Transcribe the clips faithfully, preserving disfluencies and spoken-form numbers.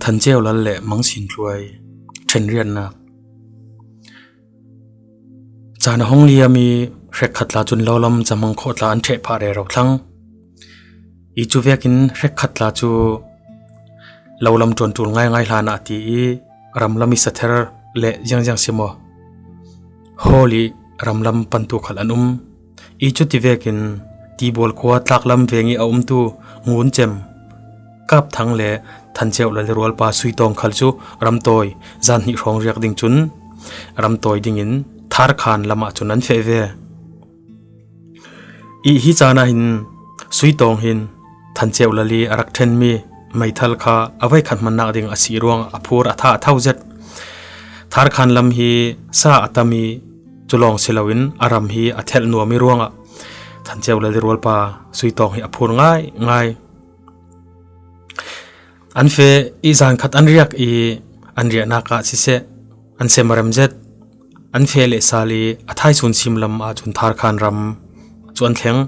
Than Ceu Lal le Mang Sin Tluai ṭhenriatnak. Caan a hong liam i hrekkhat tla cun lo lam camang khawh tla an ṭheh phah rero thlang i cu vekin hrekkhat tla cu lo lam ṭuan ṭul ngaingai hlan ah ti i ram lam i sather le ziangziang si maw, hawl i ram lam pantu khal an um. I cuti vekin Tibual khua tlaklam veng i a umtu Ngun Cem, Kap Thang le Than Ceu Lal i rualpa Sui Tawng khal cu ramtawi zan hnih hrawng riak ding cun ramtawi dingin Thar Khan lam ah cun an feh ve. I hi caan ah hin Sui Tawng hin Than Ceu Lal i a rak ṭhenmi meithal kha a voikhat hmannak ding a si ruangah a phur a tha a tho zet. Thar Khan lam hi sa a tam i cu lawng si loin a ram hi a thelh nuam i ruangah Than Ceu Lal i rualpa Sui Tawng hi a phur ngaingai. An feh i zan khat an riak i an riahnak ah siseh, an sem a rem zet. An feh le sal i a thaisun sim lam ahcun Thar Khan ram cu an thleng.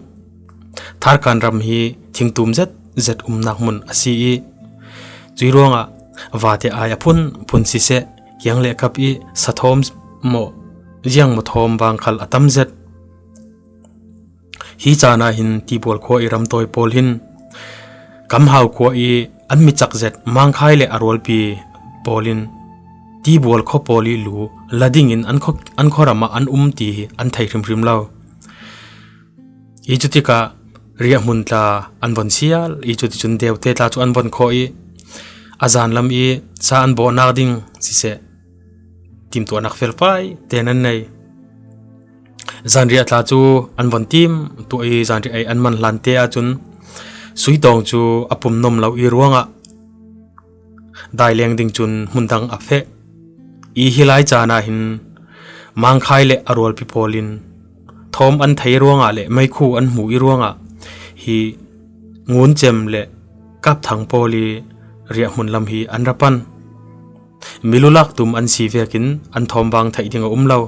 Thar Khan ram hi thingtum zet zet umnak hmun a si i cuih ruangah vate ai a phun phun siseh, kiang le kap i sathawm maw, ziang maw thawm vang khal a tam zet. Hi caan ah hin Tibual khua i ramtawi pawl hin Kamhau khua i an mi cak zet Mangkhai le a rualpi pawl in Tibual khua pawl i lu la dingin an khua, an khua ram ah an um ti hi an thei hrimhrim lo. I cutikah riahhmun tla an von sial i cuticun deute tla cu an von khawh i a zan lam i sa an bawhnak ding siseh, timtuahnak felfai tein an nei. Zanriah tla cu an von tim tuah i zanriah ei an man hlan te ahcun Sui Tawng cu a pum nuam lo i ruangah dai leng ding cun hmun dang a feh. I hi lai caan ah hin Mangkhai le a rualpi pawl in thawm an thei ruangah le meikhu an hmu i ruangah hi Ngun Cem le Kap Thang pawl i riahhmun lam hi an ra pan. Milulak tum an si vekin an thawm vang theih ding a um lo.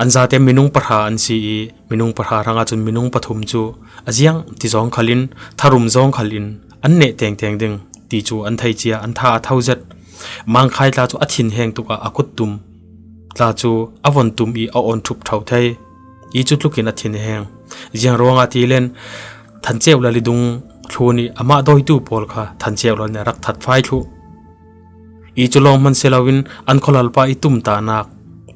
An zate minung pahra an si i minung pahra hrangah cun minung pathum cu a ziang ti zawng khal in, tharum zawng khal in an neh tengteng ding ti cu an thei cia an tha a tho zet. Mangkhai tla cu a thinheng tuk ah a kut tum tla cu a von tum i a awn ṭhup ṭho thei. I cu tlukin a thinheng. Ziang ruangah ti len Than Ceu Lal i dung thlun i amah dawitu pawl kha Than Ceu Lal nih a rak that fai thluh. I cu lawng hman si loin an khualalpa i tumtahnak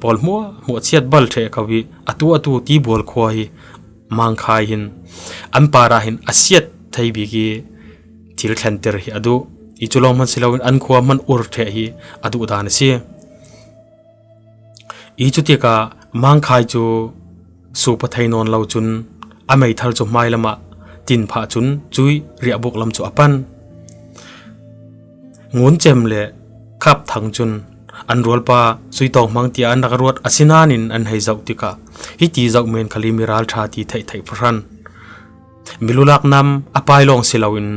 pawl hmuahhmuah chiat bal ṭheh ko i atu atu Tibual khua hi Mangkhai hin an parah hin a siat thei bik i thil thlenter hi a duh. I cu lawng hman si loin an khua hman ur ṭheh hi a duh dan a si. I cutikah Mangkhai cu sup a thei nawn lo cun a meithal cu hmai lamah tin phah cun cuih riahbuk lam cu a pan. Ngun Cem le Kap Thang cun an rualpa Sui Tawng hmang tiah an rak ruat, asinain an hei zoh tikah hiti zoh men khal hi mi ralṭha ti theih theih pahran. Milulak nam a pai lawng si loin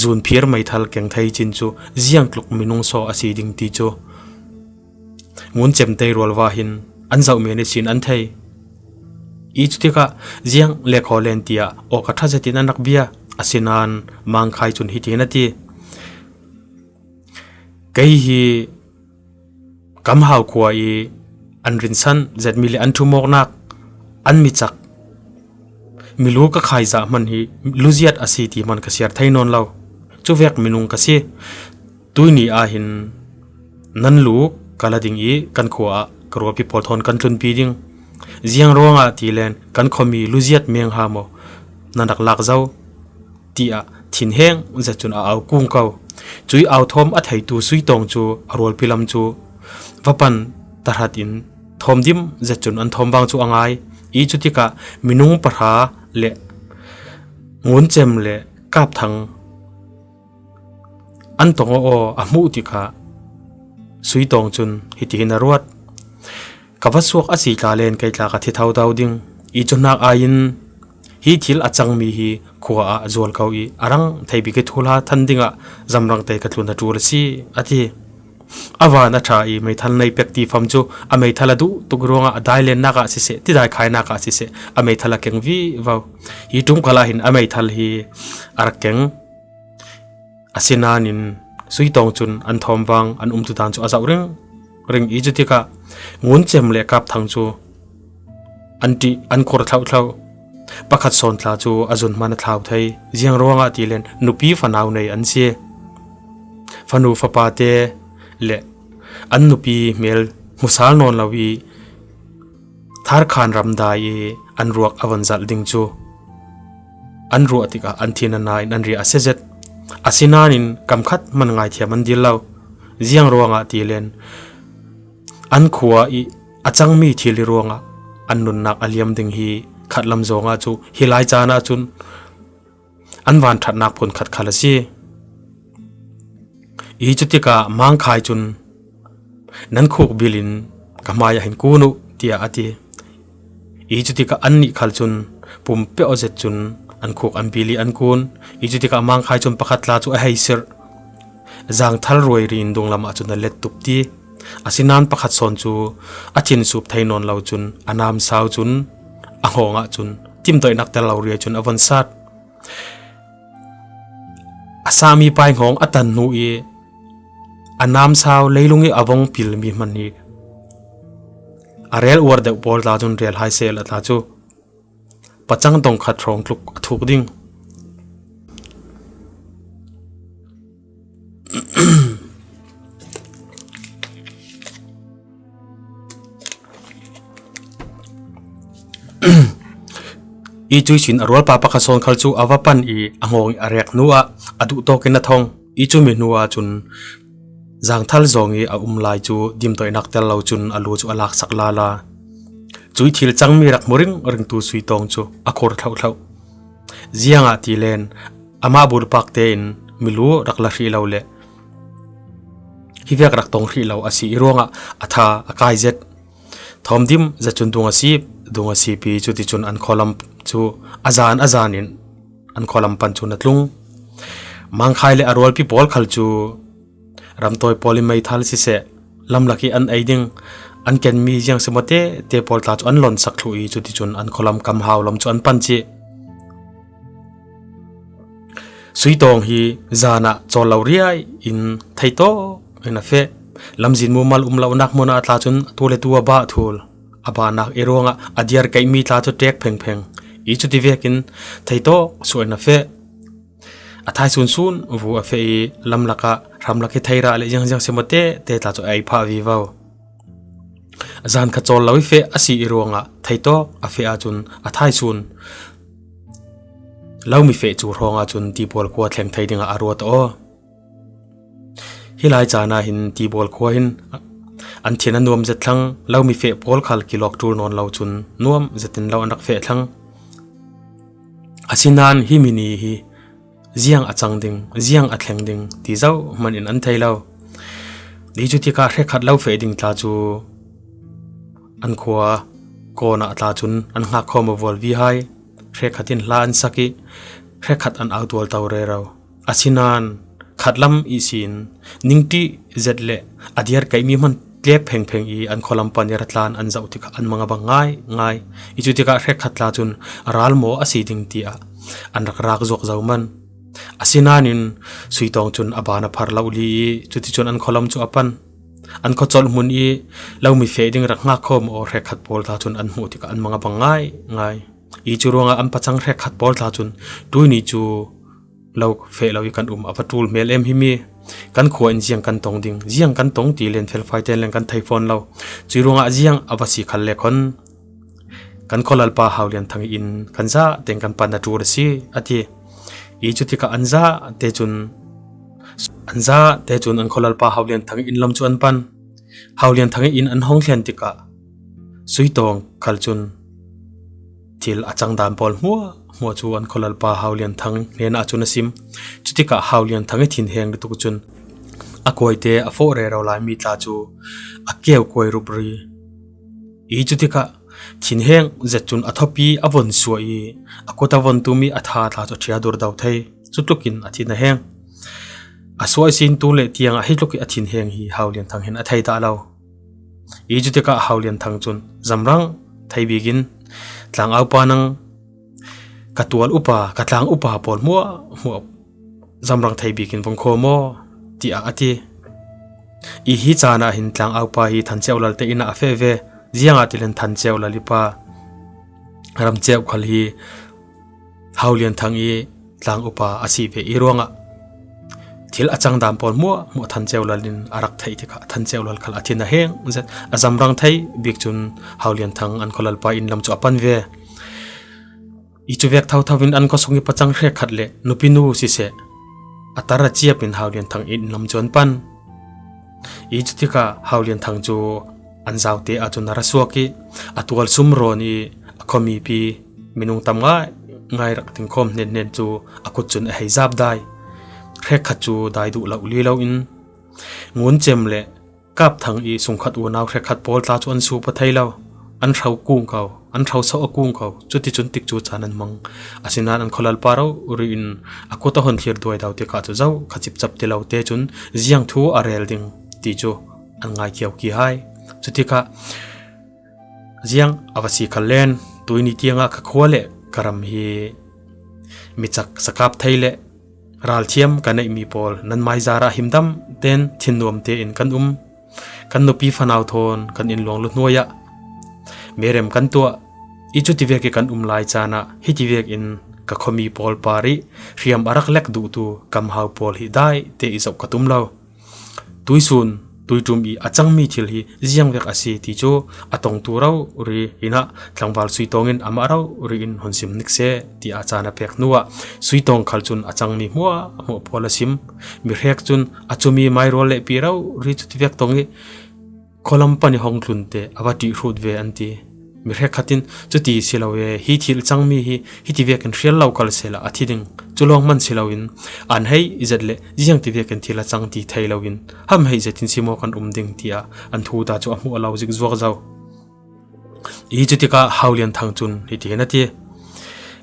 zunphir meithal keng thei cin cu ziangtluk minung saw a si ding ti cu Ngun Cem te rualva hin an zoh men ihsin an thei. I cutikah ziang le khaw len tiah awk a ṭha zetin an rak bia. Asinain Mangkhai cun hiti hin a ti, kei hi Kamhau khua i an rinsan zetmi le an ṭhumawknak, an mi cak, milu ka khaizah hman hi luziat a si ti hman ka siar thei nawn lo. Cuvek minung ka si. Tuihni ah hin nan lu ka la ding i kan khua ah ka rualpi pawl thawn kan tlunpi ding. Ziang ruangah ti len kan khuami luziat mengha maw nan rak lak zo? Tiah thinheng zet cun a au kung ko. Cuih au thawm a theitu Sui Tawng cu a rualpi lam cu va pan tahratin thawm dim zet cun an thawm vang cu a ngai. I cutikah minung pahra le Ngun Cem le Kap Thang an tong aw aw a hmuh tikah Sui Tawng cun hiti hin a ruat, ka va suak a si tla len kei tla ka thi thotho ding. I cu hnak ai in hi thil a cangmi hi khua ah zual ko i a rang thei bik i thuhla than dingah zamrang tei ka tlun a ṭul a si, a ti. A van a ṭha i meithal nei pek ti fam cu a meithal a duh tuk ruangah a dailennak ah siseh, tidai khainak ah siseh, a meithal a keng vivo. Hi ṭum kal ah hin a meithal hi a rak keng. Asinain Suitawng cun an thawm vang an umtu dan cu a zoh ring ring i cutikah Ngun Cem le Kap Thang cu an ṭih, an khur thlauh thlauh. Pakhat sawn tla cu a zun hman a thlau thei. Ziang ruangah tilen nupi fanau nei an si. Fanu fapa te le an nupi hmel hmusal nawn lo i Tharkhan ram dai i an ruak a von zalh ding cu an ruah tikah an thin a na in an riah a si zet. Asinain kam khat hman ngaithiam an dil lo. Ziang ruangah tilen an khua i a cangmi thil i ruangah an nunnak a liam ding hi khatlam zawngah cu hi lai caan ahcun an van ṭhatnak phun khat khal a si. I cutikah Mangkhai cun, "Nan khuk bil in ka hmai ah hin kun uh," tiah a ti. I cutikah annih khal cun pum peuh zet cun an khuk an bil i an kun. I cutikah Mangkhai cun pakhat tla cu a hei sirh. Zangthal ruairi in dunglam ah cun a let tuk ti. Asinain pakhat sawn cu a thin sup thei nawn lo cun a namsau cun a hngawng ah cun timdoihnak tel lo riai cun a von sat. A sami pai hngawng a tan hnu i a namsau leilung i a vong pilmi hman hi a rel uar deuh pawl tla cun rel hai seh la tla cu pacang dong khat hrawng tluk a thuk ding. I cuih sin a rualpa pakhat sawn khal cu a va pan i a hngawng i a rek hnu ah a duh tawk in a thong. I cumi hnu ah cun Zangthal zawng i a um lai cu dimdoihnak tel lo cun a lu cu a laksak lala. Cuih thil cangmi rak hmu ring ringtu Suitawng cu a khur thlauh thlauh. Ziangah tilen amah bulpak tein milu rak la hrih lo le hivek rak tong hrih lo a si i ruangah a tha a kai zet. Thawm dim zet cun dung a sip, dung a sip i cuticun an khualam cu a zan a zan in an khualam pan cun a tlung. Mangkhai le a rualpi pawl khal cu ramtawi pawl i meithal siseh, lamlak i an ei ding, an kenmi ziang si maw te, te pawl tla cu an lonsak thluh i cuticun an khualam kam hau lam cu an pan cih. Suitawng hi zan ah cawl lo riai in theitawk in a feh. Lamzin mumal um lonak hmun ah tla cun tu le tu a bah thul. A bahnak i ruangah a diar keihmi tla cu ṭek phengpheng i cuti vekin theitawk suah in a feh. A thai sunsun vu a feh i lamlak ah hramlak i theirah le ziangziang si maw te, te tla cu a ei phah vivo. Zan kha cawl lo i feh a si i ruangah theitawk a feh ahcun a thaisun lomi feh cu hrawng ahcun Tibual khua thleng thei dingah a ruat aw. Hi lai caan ah hin Tibual khua hin an thin a nuam zet thlang, lomi feh pawl khal kilawk ṭul nawn lo cun nuam zetin lo an rak feh thlang. Asinain hi mi ni hi ziang a cang ding, ziang a thleng ding ti zoh hman in an thei lo. Ni cu tikah hrekkhat lo feh ding tla cu an khua kawn ah tla cun an hngakkhawm a vualvi hai. Hrekkhat in hla an sak i hrekkhat an au tualto rero. Asinain khatlam ihsin ningṭih zet le a diar keimi hman tlek phengpheng i an khualam pan i ratlan an zoh tikah an mang a bang ngai ngai. I cu tikah hrekkhat tla cun a ralmaw a si ding tiah an rak rak zuak zo man. Asinain Suitawng cun a ban a phar lo li i cuticun an khualam cu a pan. An khuacolh hmun i lomi feh ding rak hngakkhawm aw hrekkhat pawl tla cun an hmuh tikah an mang a bang ngai ngai. I cu ruangah an pacang hrekkhat pawl tla cun tuini cu lo feh lo i kan um a va ṭul hmel em hi mi. Kan khua in ziang kan tong ding, ziang kan tong ti len felfai ten len kan thei fawn lo. Cui ruangah ziang a va si khal le khon kan khualalpa Hau Lian Thang i inn kan zah teng kan pan a ṭul a si, a ti. I cu tikah an zah te cun, an zah te cun an khualalpa Hau Lian Thang i inn lam cu an pan. Hau Lian Thang i inn an hong thlen tikah Suitawng khal cun thil a cang dan pawl hmuahhmuah cu an khualalpa Hau Lian Thang hnenah cun a sim. Cutikah Hau Lian Thang i thinheng lutuk cun a kuaite a fawh rero lai mi tla cu a keu kuai rupri. I cutikah thinheng zet cun a thawpi a von suah i a kut a von tum i a tha tla cu a ṭhia dur do thei. Cutlukin a thin a heng. A suah ihsin tu le tiangah hi tluk i a thinheng hi Hau Lian Thang hin a thei dah lo. I cutikah Hau Lian Thang cun, "Zamrang thei bikin tlang aupa nang ka tual upa, ka tlang upa pawl hmuahhmuah zamrang thei bikin vung khawm aw," tiah a ti. I hi caan ah hin Tlang Aupa hi Than Ceu Lal te inn ah a feh ve. Ziangahtile Than Ceu Lal i pa Ram Ceu Khal hi Hau Lian Thang i Tlang Upa a si ve i ruangah thil a cang dan pawl hmuahhmuah Than Ceu Lal in a rak theih tikah Than Ceu Lal khal a thin a heng zet, a zamrang thei bik cun Hau Lian Thang an khualalpa inn lam cu a pan ve. I cuvek thotho in an khuasung i pacang hrekkhat le nupinu siseh, a tar a ciap in Hau Lian Thang inn lam cu an pan. I cutikah Hau Lian Thang cu an zaute ahcun a ra suak i a tual sum rawn i a khuamipi minung tam ngai ngai rak ding khawm hnenhnen cu a kut cun a hei zapdai. Hrekkhat cu dai duh lo li loin Ngun Cem le Kap Thang i sungkhat unau hrekkhat pawl tla cu an supa thei lo. An hro kung ko, an hro sauh a kung ko, cuticun tikcu caan an hmang. Asinain an khualalpa rori in a kut a hon thlir duai dau tikah cu zo kha cipcap ti lo te cun ziang thu a rel ding ti cu an ngai kiauki hai. Cutikah ziang a va si khal len, tuini tiangah ka khua le ka ram hi micak sakap thei le ralthiam ka neihmi pawl nan maizar ah himdam ten thinnuam tein kan um. Kan nupi fanau thawn kan inn luanglu hnuai ah merem kan tuah. I cutivek i kan um lai caan ah hitivek in ka khuami pawl par i hriam a rak lek duhtu kamhau pawl hi dai te i zoh ka tum lo. Tuisun, tuiṭum i a cangmi thil hi ziangvek a si ti cu a tongtu rori hinah tlangval sui tawng in amah rori in hun sim hnik seh tiah caan a pek hnuah sui tawng khal cun a cangmi hmuahhmuah pawl a sim. Mi hrek cun a cumi mairual le pi rori cutivek tong i khualam pan i hong tlunte a va ṭih hrut ve an ti. Mi hrekkhat in cuti si lo e, hi thil cangmi hi hitivek in hrial lo khal sehla a thi ding, cu lawng hman si loin an hei zet le ziangtivek in thil a cang ti thei loin ham hei zet in si maw kan um ding tiah an thu ta cu a hmuh a lo zik zuak zo. I cutikah Hau Lian Thang cun hiti hin a ti,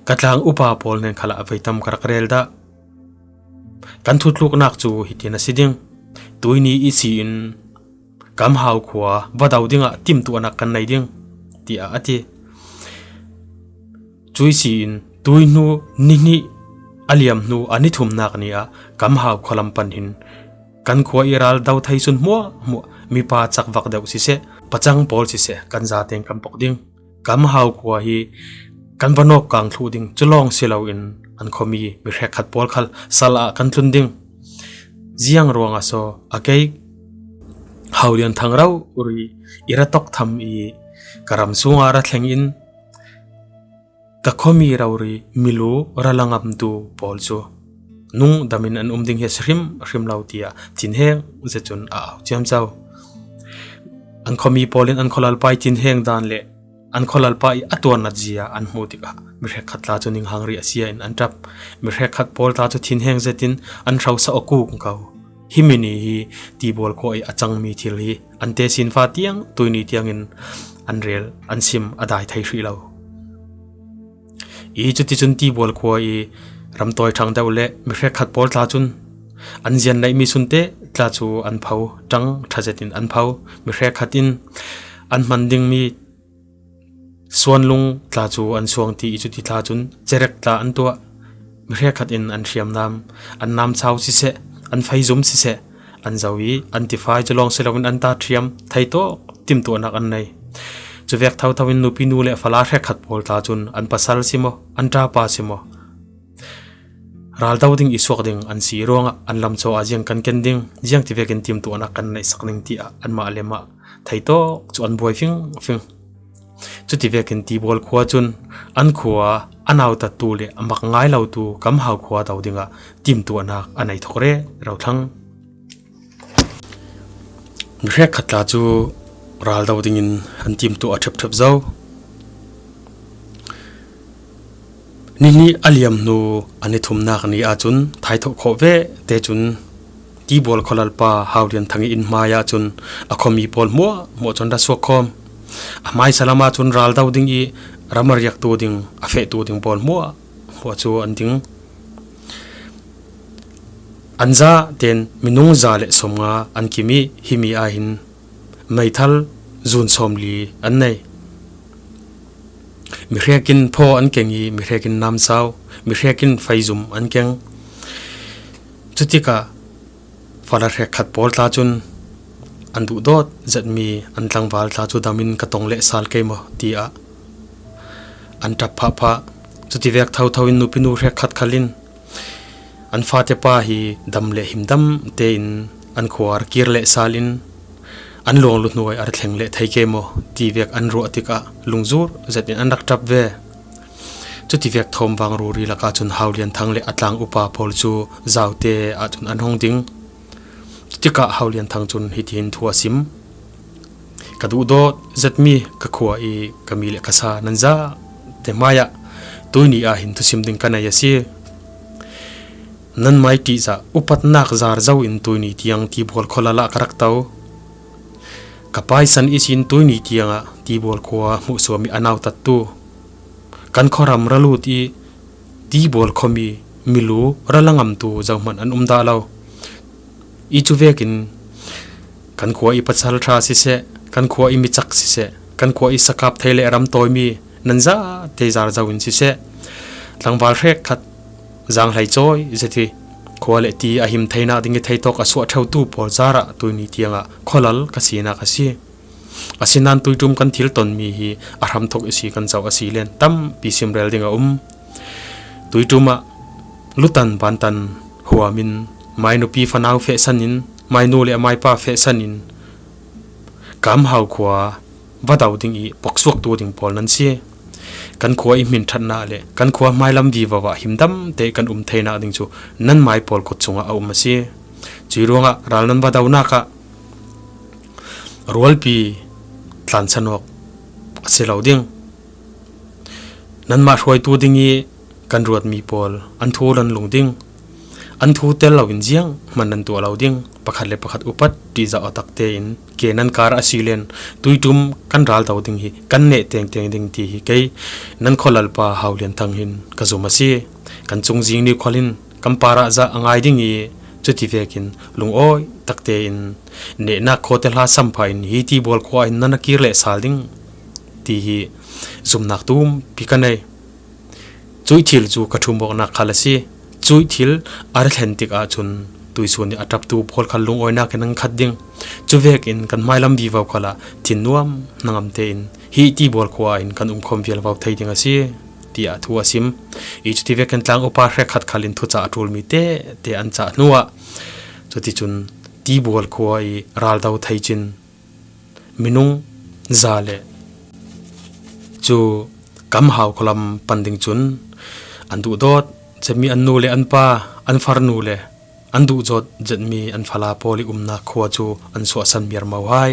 ka tlang upa pawl hnen khalah veitam ka rak rel dah. Kan thutluknak cu hitin a si ding. Tuini i si in Kamhau khua va do dingah timtuahnak kan nei ding, tiah a ti. Cuih si in tuihnu nihnih a liam hnu a ni thumnak ni ah Kamhau khualam pan hin kan khua i ral do thei sun hmuahhmuah mipa cakvak deuh siseh, pacang pawl siseh, kan zatein kan pok ding. Kamhau khua hi kan va nawk kang thluh ding cu lawng si loin an khuami mi hrekkhat pawl khal sal ah kan tlun ding. Ziang ruangah saw a kei Hau Lian Thang rori i ra tok tham i ka ram sungah ra thleng in ka khuami rori milu ra la ngamtu pawl cu nung damin an um ding hi a si hrimhrim lo tiah thinheng zet cun a au ciamco. An khuami pawl in an khualalpa i thinheng dan le an khualalpa i a tuarnat zia an hmuh tikah mi hrekkhat tla cu ninghang rih a sia in an ṭap. Mi hrekkhat pawl tla cu thinheng zetin an hrosa a kuk ko. Hi mi ni hi Tibual khua i a cangmi thil hi an tesinfa tiang tuini tiangin an rel an sim a dai thei hrih lo. I cuticun Tibual khua i ramtawi ṭhang deuh le mi hrekkhat pawl tla cun an zian neihmi sunte tla cu an pho, ṭang ṭha zetin an pho. Mi hrekkhat in an hman dingmi suanlung tla cu an suang ti i cuti tla cun cerek tla an tuah. Mi hrekkhat in an hriamnam, an namcau siseh, an feizum siseh, an zo i an tifai cu lawng si loin an ta ṭhiam theitawk timtuahnak an nei. Cuvek thotho in nupi nu le fala hrekkhat pawl tla cun an pasal si maw, an ṭapa si maw, ral do ding i suak ding an si ruangah an lamcaw ah ziang kan ken ding, ziangtivekin timtuahnak kan neihsak ding tiah anmah le mah theitawk cu an buai fingfing. Cutivekin Tibual khua cun an khua a nautattu le a mak ngai lotu Kamhau khua do dingah timtuahnak a nei thawk rero thlang. Mi hrekkhat tla cu ral do dingin an timtuah a ṭhepṭhep zo. Nihnih a liam hnu a ni thumnak ni ahcun thaithawh khawh ve te cun Tibual khualalpa Hau Lian Thang i inn hmai ahcun a khuami pawl hmuahhmuah cun ra suak khawm. A hmaisa lam ahcun ral do ding i ram a riaktu ding, a fehtu ding pawl hmuahhmuah cu an ding. An zah ten minung za le sawmnga an kim i himi ah hin meithal zun sawmli an nei. Mi hrekin phaw an keng i mi hrekin namsau, mi hrekin feizum an keng. Cutikah Fala hrekkhat pawl tla cun an duhdawt zetmi an tlangval tla cu damin ka tong leh sal kei maw tiah an ṭap phahphah. Cutivek thotho in nupi nu hrekkhat khal in an fate pa hi dam le himdam tein an khua a ra kir leh sal in an luanglu hnuai a ra thleng leh thei kei maw tivek an ruah tikah lungzur zetin an rak ṭap ve. Cutivek thawm vang ruri lakah cun Hau Lian Thang le a tlang upa pawl cu zaute ahcun an hung ding. Cutikah Hau Lian Thang cun hitihin thu a sim: Ka duhdawt zetmi ka khua i ka mi le ka sa nan zate hmaiah tuini ah hin thusim ding ka nei a si. Nan mai ṭihzah upatnak zar zo in tuini tiang Tibual khualal ah ka rak to. Ka paisan ihsin tuini tiangah Tibual khua hmuhsuam i a nautattu kan khuaram ra lut i Tibual khuami milu ra langamtu zohman an um dah lo. I cu vekin kan khua i pasal ṭha siseh, kan khua i micak siseh, kan khua i sakap thei le ram tawimi nan zate zar zo in siseh, tlangval hrekkhat zanghlei cawi zet hi khua le ti a him theinak ding i theitawk a suah ṭheutu pawl zarah tuini tiangah khualal ka sinak a si. Asinain tuiṭum kan thil tonmi hi a hramthok ihsi kan zoh a si len tampi simrel ding a um. Tuiṭum ah lutan bantan huam in mai nupi fanau fehsan in, mai nu le a mai pa fehsan in Kam Hau khua va do ding i poksuaktu ding pawl nan si. Kan khua i hmin ṭhatnak le kan khua hmailam vivo ah himdam te kan um theinak ding cu nan mai pawl kut cungah a um a si. Cui ruangah ral nan va donak ah rualpi tlansanawk a si lo ding. Nanmah hruaitu ding i kan ruatmi pawl an thu nan lung ding. An thu tel loin zianghman nan tuah lo ding. Pakhat le pakhat upat ṭihzah awtak tein ke nan kar a si len tuiṭum kan ral do ding hi kan neh tengteng ding ti hi kei nan khualalpa Hau Lian Thang hin ka zum a si. Kan cungzing ni khual in kan parah zah a ngai ding i cuti vekin lungawi tak tein nehnak khawte hla sam phah in hi Tibual khua ah hin nan a kir leh sal ding ti hi zumnak tumpi ka nei. Cuih thil cu ka ṭhum awknak khal a si. Cuih thil a ra thlen tikah cun tuisun i a ṭaptu pawl khal lungawinak in an khat ding. Cu vekin kan hmailam vivo khalah thinnuam hnangam tein hi Tibual khua ah hin kan umkhawm vialvo thei ding a si, tiah thu a sim. I cuti vekin tlang upa hrekkhat khal in thucah a ṭulmi tete an cah hnuah cuticun Tibual khua i raldo thei cin minung za le cu Kam Hau khualam pan ding cun an duhdawt zetmi an nu le an pa, an farnu le an duhzawt zetmi an fala pawl i umnak khua cu an suahsan miarmo hai.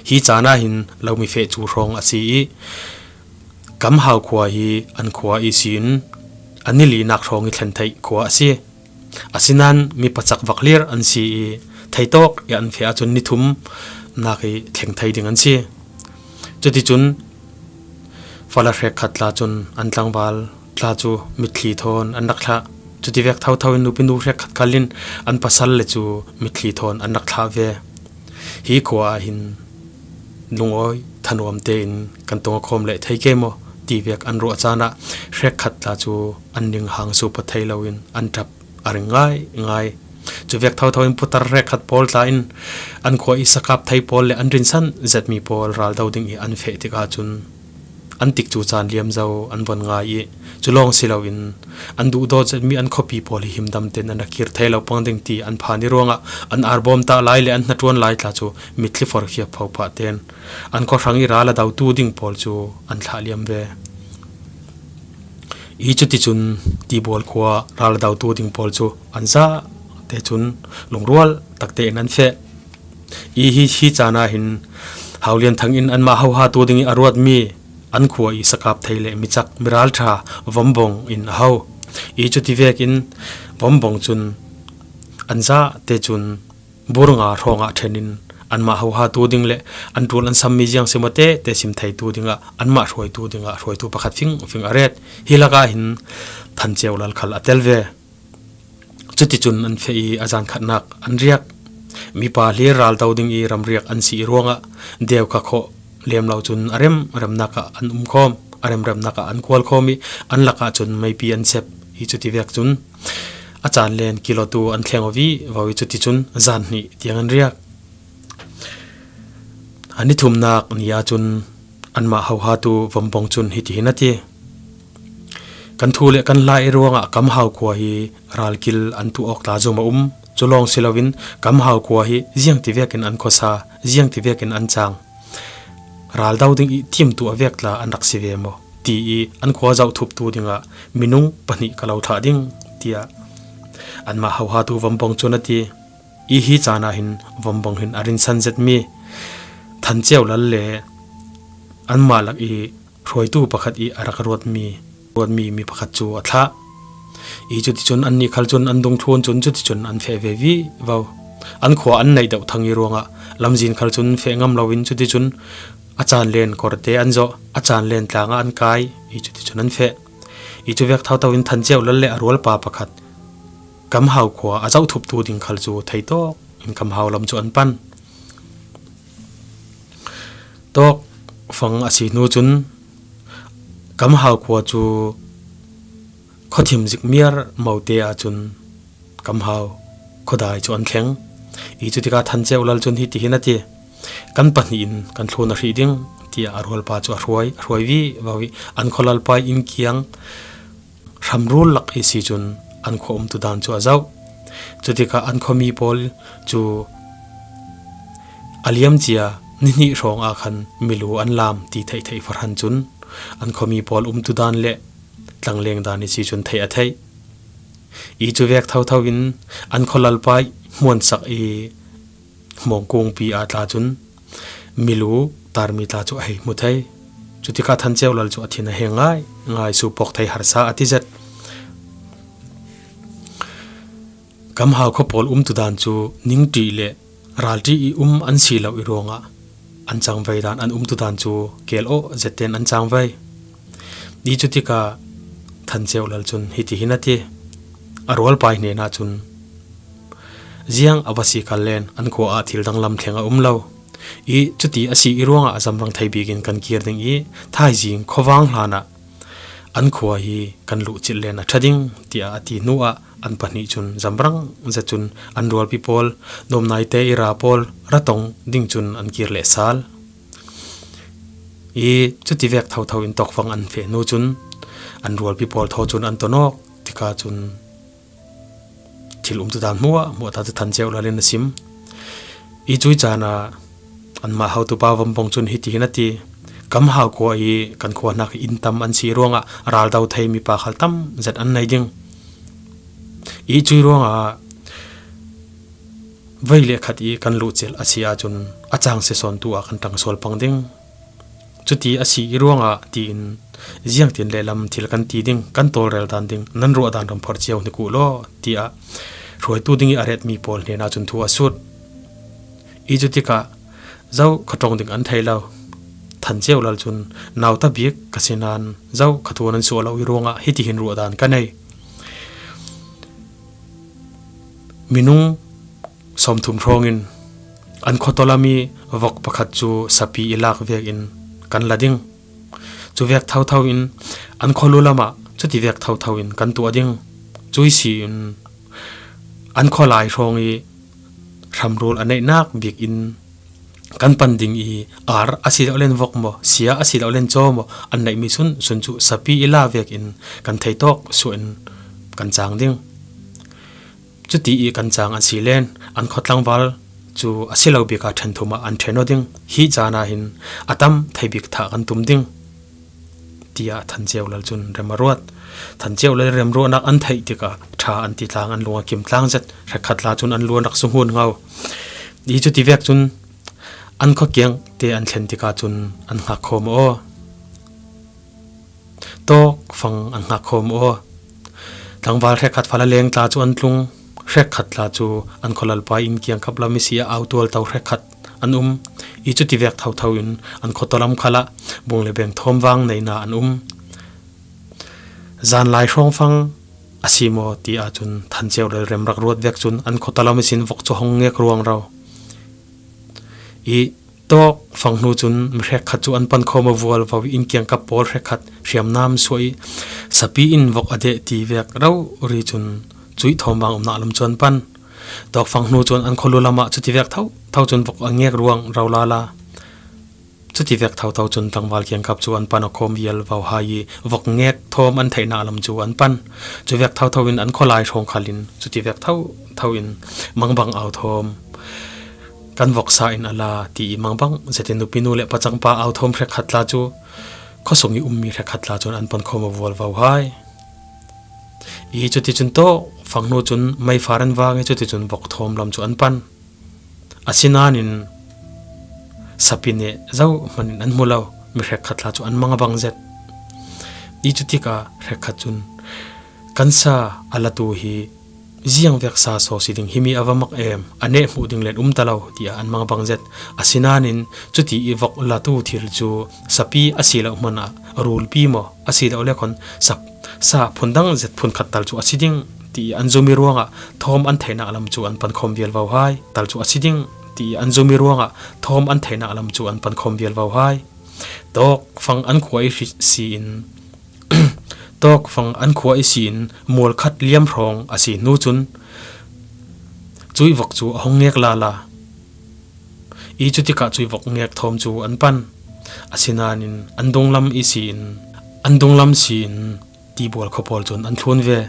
Hi caan ah hin lomi feh cu hrawng a si i Kam Hau khua hi an khua ihsin a ni linak hrawng i thlen theih khua a si. Asinain mi pacak vaklir an si i theitawk i an feh ahcun ni thumnak i thleng thei ding an si. Cuticun fala hrekkhat tla cun an tlangval tla cu mitthli thawn an rak thlah. Cutivek thotho in nupi nu hrekkhat khal in an pasal le cu mitthli thawn an rak thlah ve. Hi khua ah hin lungawi thanuam tein kan tong a khawm leh thei ke maw tivek an ruah caan ah hrekkhat tla cu an ninghang supa thei loin an ṭap a ring ngaingai. Cuvek thotho in putar hrekkhat pawl tla in an khua i sakap thei pawl le an rinsan zetmi pawl raldo ding i an feh tikah cun an tikcu caan liam zo an von ngai i cu lawng si loin an duhdawt zetmi an khuapi pawl hi himdam tein an rak kir thei lo pang ding ti an phan i ruangah an arbawm tah lai le an hnaṭuan lai tla cu mitthli forfiak pho pah tein an khuahrang i ral a dotu ding pawl cu an thlah liam ve. I cuticun Tibual khua ral a dotu ding pawl cu an zah te cun lungrual takte in an feh. I hi, hi caan ah hin Hau Lian Thang in anmah hohatu ding i a ruatmi an khua i sakap thei le micak miralṭha Vombong in a ho. I cuti vekin Vombong cun an zah te cun bur nga hrawngah ṭhen in anmah hohatu ding le an ṭul an sammi ziang simawte te sim theitu dingah anmah hruaitu dingah hruaitu pakhat fingfing a ret. Hi lakah hin Than Ceu Lal khal a tel ve. Cuticun an feh i a zan khatnak an riak. Mipa hlir raldo ding i ramriak an si i ruangah deu kha khawh lem lo cun a remremnak ah an umkhawm, a remremnak ah an kualkhawm i an lakah cun meipi an sep. I cuti vek cun a caan len kilawtu an thleng aw vivo i, cuticun zan hnih tiang an riak. A ni thumnak ni ahcun anmah hohatu Vombawng cun hitihin a ti: Kan thu le kan hla i ruangah Kamhau khua hi ralkil an tuh awk tla zom a um. Cu lawng si loin Kamhau khua hi ziangtivekin an khuasa, ziangtivekin an cang, ral do ding i timtuah vek tla an rak si ve maw, ti i an khua zohthuptu dingah minung pahnih ka lo thlah ding, tiah anmah hohatu Vombawng cun a ti. I hi caan ah hin Vombawng hin a rinsan zetmi Than Ceu Lal le anmah lak i hruaitu pakhat i a rak ruatmi, ruatmi mi pakhat cu a thlah. I cuticun annih khal cun an dungthlun cun cuticun an feh ve vivo. An khua an neih deuh thang i ruangah lamzin khal cun feh ngam loin cuticun a caan len kawrte an zawh, a caan len tlangah an kai i cuticun an feh. I cuvek thotho in Than Ceu Lal le a rualpa pakhat Kamhau khua a zohthuptu ding khal cu theitawk in Kamhau lam cu an pan. Tawkfang a si hnu cun Kamhau khua cu khuathim zik miar mote ahcun Kamhau khuadai cu an thleng. I cutikah Than Ceu Lal cun hitihin a ti: Kan pahnih in kan thlun a hrih ding, tiah a rualpa cu a hruai, a hruai vivo i an khualalpa i inn kiang hramrul lak i si cun an khua umtudan cu a zoh. Cutikah an khuami pawl cu a liamcia ni hnih hrawng ah khan milu an lam ti theihtheih fahran cun an khuami pawl umtudan le tlangleng dan i si cun theih a theih. I cuvek thotho in an khualalpa i hmuansak i hmawngkungpi ah tla cun milu tarmi tla cu a hei hmu thei. Cutikah Than Ceu Lal cu a thin a heng ngai ngai, su pawk thei harsa a ti zet. Kamhau khua pawl umtudan cu ningṭih le ralṭih i um an si lo i ruangah an cangvei dan, an umtudan cu kel awh zet tein an cangvei. I cutikah Than Ceu Lal cun hitihin a ti: A rualpa i hnenah cun ziang a va si kal len an khua ah thil danglam thleng a um lo. I cuti a si i ruangah zamrang thei bik in kan kir ding i thaizing khuavang hlanah an khua hi kan luhcilh len a ṭha ding, tiah a ti hnuah an pahnih cun zamrang zet cun an rualpi pawl, nuamnaite i ra pawl, ratong ding cun an kir leh sal. I cutivek thotho in tawkfang an feh hnu cun an rualpi pawl thaw cun an ton awk tikah cun thil umtudan hmuahhmuah tla cu Than Ceu Lal in a sim. I cui caan ah anmah hotupa Vombawng cun hitihin a ti: Kamhau khua i kan khua hnak i inn tam an si ruangah ral do thei mipa khal tam zet an nei ding. I cui ruangah vei le khat i kan luhcilh a si ahcun a cang sisawntu ah kan ṭang sual pang ding. Cuti a si i ruangah tiin ziangtin lehlam thil kan ti ding, kan tawlrel dan ding, nan ruah dan ram phorh cio hnik uh law, tiah hruaitu ding i a retmi pawl hnenah cun thu a sut. I cutikah zo kha ṭong ding an thei lo. Than Ceu Lal cun nauta bik ka si nain zo kha thu nan suah lo i ruangah hitihin ruah dan ka nei. Minung sawmthum hrawngin an khuataw lam i vok pakhat cu sapi i lak vekin kan la ding. Cuvek thotho in an khualu lamah cutivek thotho in kan tuah ding. Cui si in an khualai hrawng i hramrul a neihnak bik in kan pan ding i ar a si lo len vok maw, sia a si lo len caw maw, an neihmi sunsun cu sapi i la vekin kan theitawk suah in kan cang ding. Cuti i kan cang an si len an khua tlangval cu a si lo bik ah ṭhen thum ah an ṭhen aw ding. Hi caan ah hin a tam thei bik thah kan tum ding, tiah Than Ceu Lal cun rem a ruat. Than Ceu Lal remruahnak an theih tikah ṭha an ti tlang, an lung a kim tlang zet. Hrekkhat tla cun an lu an rak sunghun ngo i cutivek cun an khua kiang te an thlen tikah cun an hngak khawm aw. Tawkfang an hngak khawm aw. Tlangval hrekkhat fala leng tla cu an tlung. Hrekkhat tla cu an khualalpa inn kiangkap lam i si ah autual to hrekkhat an um i cutivek thotho in an khuataw lam khalah bung le beng thawm vang neina an um. Zanlai hrawngfang a si maw ti ahcun Than Ceu Lal rem rak ruat vek cun an khuataw lam ihsin vok cu hong ngek ruangro. I tawkfang hnu cun mi hrekkhat cu an pan khawm aw vualvo i inn kiangkap pawl hrekkhat hriamnam suah i sapi in vok a deh ti vek rori cun Cuih thawm vang umna lam cu an pan. Tawkfang hnu cun an khualu lamah cuti vek tho tho cun vok a ngek ruang ro lala. Cuti vek tho tho cun tlangval kiangkap cu an pan a khawm vial vo hai i vok ngek thawm an theihnak lam cu an pan. Cu vek tho tho in an khualai hrawng khal in cuti vek tho tho in mangbang au thawm kan vok sa in a la ti i mangbang zetin nupi nu le pacangpa au thawm hrekkhat tla cu khuasung i ummi hrekkhat tla cun an pan khawm a vual vo hai. I cuticun tawkfang hnu cun meifar an vang i cuticun vok thawm lam cu an pan. Asinain sapi nih zohman in an hmu lo, mi hrekkhat tla cu an mang a bang zet. I cutikah hrekkhat cun kan sa a latu hi ziang vek sa saw si ding, himi a va mak em, a neh hmuh ding len um ta lo, tiah an mang a bang zet. Asinain cuti i vok latu thil cu sapi a si lo hmanah rulpi maw, a si lo le khon sa, sa phun dang zet phun khat tal cu a si ding, ti an zumi ruangah thawm an theihnak lam cu an pan khawm vial vo hai. Tal cu a si ding, ti an zumi ruangah thawm an theihnak lam cu an pan khawm vial vo hai. Tawkfang an khua i hri-, si in, tawkfang an khua i si in mual khat liam hrawng a si hnu cun cuih vok cu a hung ngek lala. I cutikah cuih vok ngek thawm cu an pan. Asinain an dunglam i si in, an dunglam si in tibual khua pawl cun an thlun ve.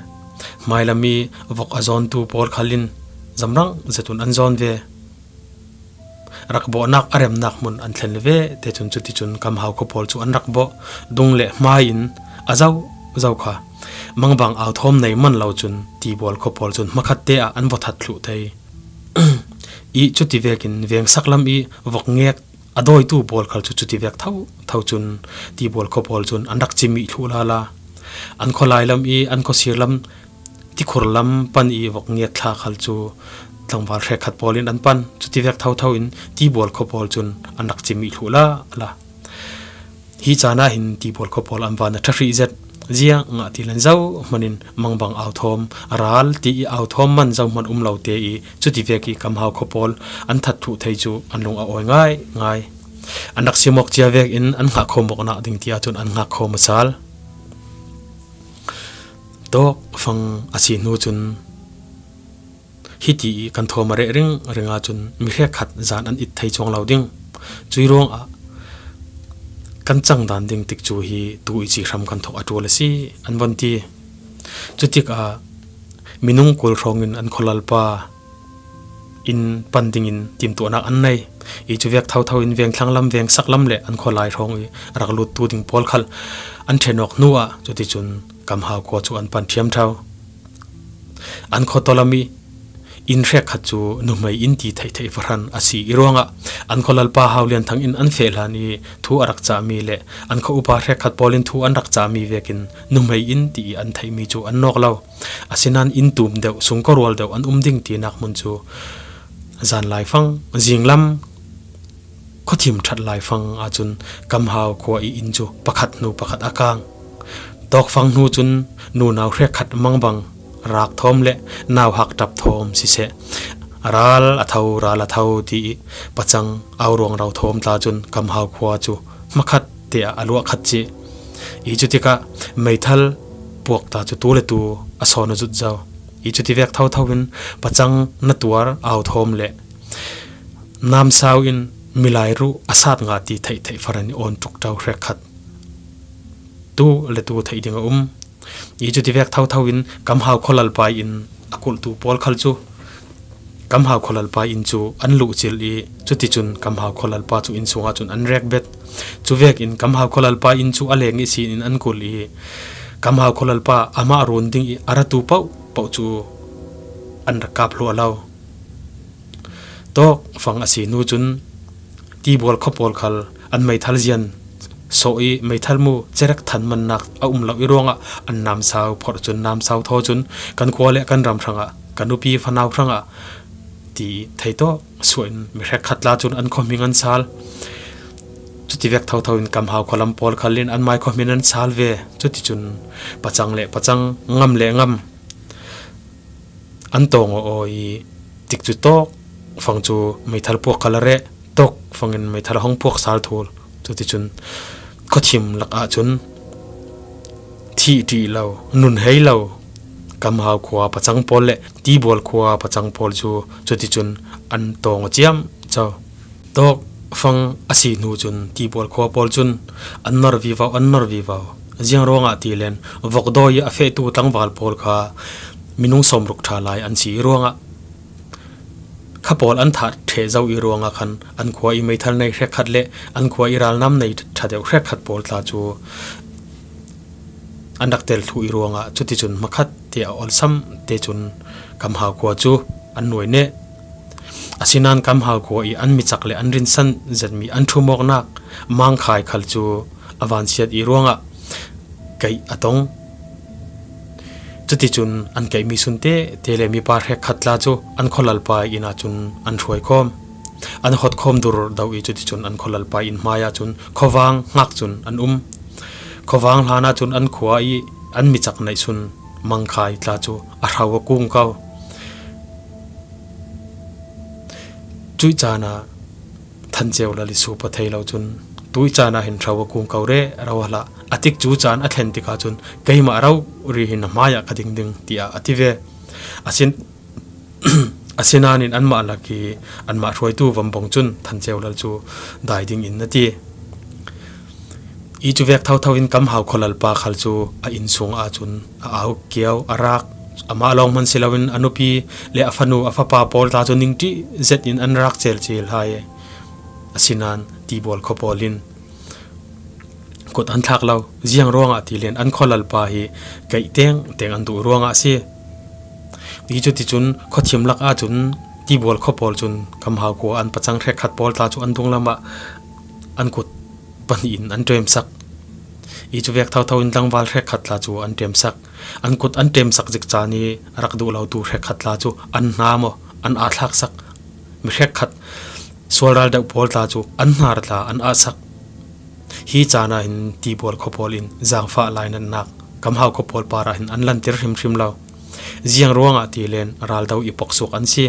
Hmailam i vok a zawntu pawl khal in zamrang zetun an zawn ve. Rakbawhnak a remnak hmun an thlen ve te cun cuticun kamhau khua pawl cu an rakbawh. Dung le hmai in a zoh zoh kha mangbang au thawm nei man lo cun tibual khua pawl cun hmakhat te ah an va that thluh thei. I cuti vekin vengsak lam i vok ngek a dawitu pawl khal cu cuti vek tho tho cun tibual khua pawl cun an rak cimih thluh lala. An khualai lam i an khuasir lam, tikhur lam pan i vok ngek thla khal cu tlangval hrekkhat pawl in an pan. Cuti vek tho tho in tibual khua pawl cun an rak cimih thluh lala. Hi caan ah hin tibual khua pawl an van a ṭha hrih zet. Ziangah ti len zohman in mangbang au thawm, ral ti i au thawm man zohman um lo te i cuti vek i kamhau khua pawl an that thluh thei cu an lung a awi ngaingai. An rak siam awk cia vekin an hngak khawm awknak ding ti ahcun an hngak khawm a sal. Tawkfang a si hnu cun hiti i kan thawm a reh ringring ahcun mi hrekkhat zan an it thei cuang lo ding. Cuih ruangah kan cang dan ding tikcu hi tu i ci hram kan thawk a ṭul a si, an von ti. Cutikah minung kul hrawngin an khualalpa in pan dingin timtuahnak an nei. I cu vek tho tho in vengthlang lam, vengsak lam le an khualai hrawng i rak luttu ding pawl khal an ṭhen awk hnu ah cuticun kamhau khua cu an pan ṭhiamṭhau. An khuataw lam i inn hrekkhat cu nuhmei inn ti theihtheih fahran a si i ruangah an khualalpa Hau Lian Thang in an feh hlan i thu a rak cahmi le an khua upa hrekkhat pawl in thu an rak cahmi vekin nuhmei inn ti i an theihmi cu an nawk lo. Asinain inn tum deuh, sungkua rual deuh an um ding tinak hmun cu zan laifang, zinglam, khuathim ṭhat laifang ahcun kamhau khua i inn cu pakhat hnu pakhat a kang. Tawkfang hnu cun nunau hrekkhat mangbang raakthawm le nauhak ṭapthawm siseh, ral a tho, ral a tho ti i pacang au ruangro thawm tla cun kamhau khua cu hmakhat te ah a luah khat cih. I cutikah meithal puak tla cu tu le tu a sawn a zut zo. I cuti vek tho tho in pacang na tuar au thawm le namsau in milai ruh a sat nga ti theihtheih fahran i awn ṭukṭau hrekkhat tu le tu theih ding a um. I cuti vek tho tho in kamhau khualalpa in a kulhtu pawl khal cu kamhau khualalpa in cu an luhcil i cuticun kamhau khualalpa cu inn sungah cun an rek bet. Cu vekin kamhau khualalpa in cu a leng ihsin in an kulh i kamhau khualalpa amah run ding i a ratu paohpaoh cu an rak kap hluah lo. Tawkfang a si hnu cun tibual khua pawl khal an meithal zian sawh i meithal mu cerek than mannak a um lo i ruangah an namsau phorh cun namsau thaw cun kan khua le kan ram hrangah, kan nupi fanau hrangah ti thei tawk suah in mi hrekkhat tla cun an khuahming an sal. Cuti vek tho tho in kamhau khualam pawl khal in an mai khuahmin an sal ve. Cuticun pacang le pacang, ngam le ngam an tawng aw aw i tikcu tawkfang cu meithal puak khal a reh, tawkfang in meithal a hong puak sal thul. Cuticun khuathim lakah cun thih ṭih lo, nun hei lo, Kamhau khua pacang pawl le Tibual khua pacang pawl cu cuticun an tawng aw ciamco. Tawkfang a si hnu cun Tibual khua pawl cun an nor vivo, an nor vivo. Ziang ruangah ti len vokdawi i a fehtu tlangval pawl kha minung sawmruk ṭha lai an si i ruangah kha pawl an thah ṭheh zo i ruangah khan an khua i meithal nei hrekkhat le an khua i ralnam nei ṭha deuh hrekkhat pawl tla cu an rak tel thluh i ruangah cuticun hmakhat te a olsam te cun Kamhau khua cu an nuai neh. Asinain Kamhau khua i an micak le an rinsan zetmi an ṭhumawknak Mangkhai khal cu a vansiat i ruangah keih a tong. Cuticun an keihmi sunte te le mipa hrekkhat tla cu an khualalpa i inn ahcun an hruaikhawm. An hotkhawm dur deuh i cuticun an khualalpa i inn hmai ahcun khuavang hngak cun an um. Khuavang hlan ahcun an khua i an micak neih sun Mangkhai tla cu a hro a kung ko. Cuih caan ah Than Ceu Lal i sup a thei lo cun tuih caan ah hin hro a kung ko rero a hlah. A tikcu caan a thlen tikah cun keimah rori hin a hmaiah ka ding ding, tiah a ti ve. Asin, asinain anmah lak i anmah hruaitu vambawng cun Than Ceu Lal cu dai dingin a ti. I cuvek thotho in Kamhau khualalpa khal cu a inn sung ahcun a au kiau, a rak, amah lawng hman si loin a nupi le a fanu, a fapa pawl tla cu ningṭih zet in an rak celcil hai. Asinain Tibual khua pawl in kut an thlak lo. Ziang ruangah ti len an khualalpa hi keih tengteng an duh ruangah a si. I cuticun khuathim lak ahcun Tibual khua pawl cun Kamhau khua an pacang hrekkhat pawl tla cu an dunglam ah an kut pahnih in an ṭemsak. I cuvek thotho in tlangval hrekkhat tla cu an ṭemsak. An kut an ṭemsak zik caan i rak duh lotu hrekkhat tla cu an hnam aw, an ahthlaksak. Mi hrekkhat sualral deuh pawl tla cu an hnar tla an ahsak. Hi caan ah hin Tibual khua pawl in zaangfah lainatnak Kamhau khua pawl parah hin an lantir hrimhrim lo. Ziang ruangah ti len raldo i poksuk an si.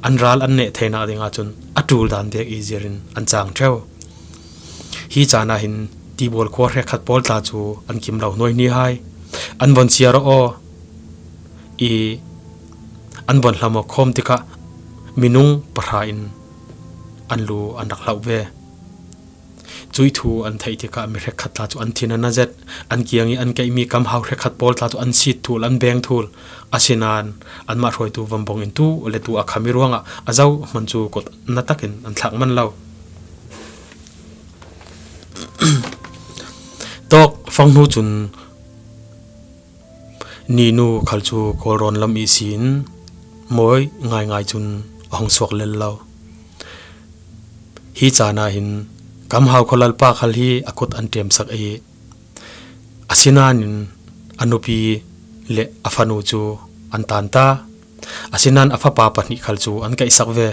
An ral an neh theinak ding ahcun a ṭul dan vek i zirin an cang ṭheu. Hi caan ah hin Tibual khua hrekkhat pawl tla cu an kim lo hnuaihni hai. An von siar aw i an von hlam aw khawm tikah minung pahra in an lu an rak hloh ve. Cuih thu an theih tikah mi hrekkhat tla cu an thin an a zet. An kiang i an keihmi Kamhau hrekkhat pawl tla cu an sit thul, an beng thul. Asinain anmah hruaitu vambawng in tu le tu a kham i ruangah a zohman cu kut na takin an thlak man lo. Tawkfang hnu cun Ninu khal cu Kawlrawn lam ihsin mawi ngaingai cun a hung suak lel lo. Hi caan ah hin Kamhau khualalpa khal hi a kut an ṭemsak i, asinain a nupi le a fanu cu an tan ta. Asinain a fapa pahnih khal cu an keihsak ve.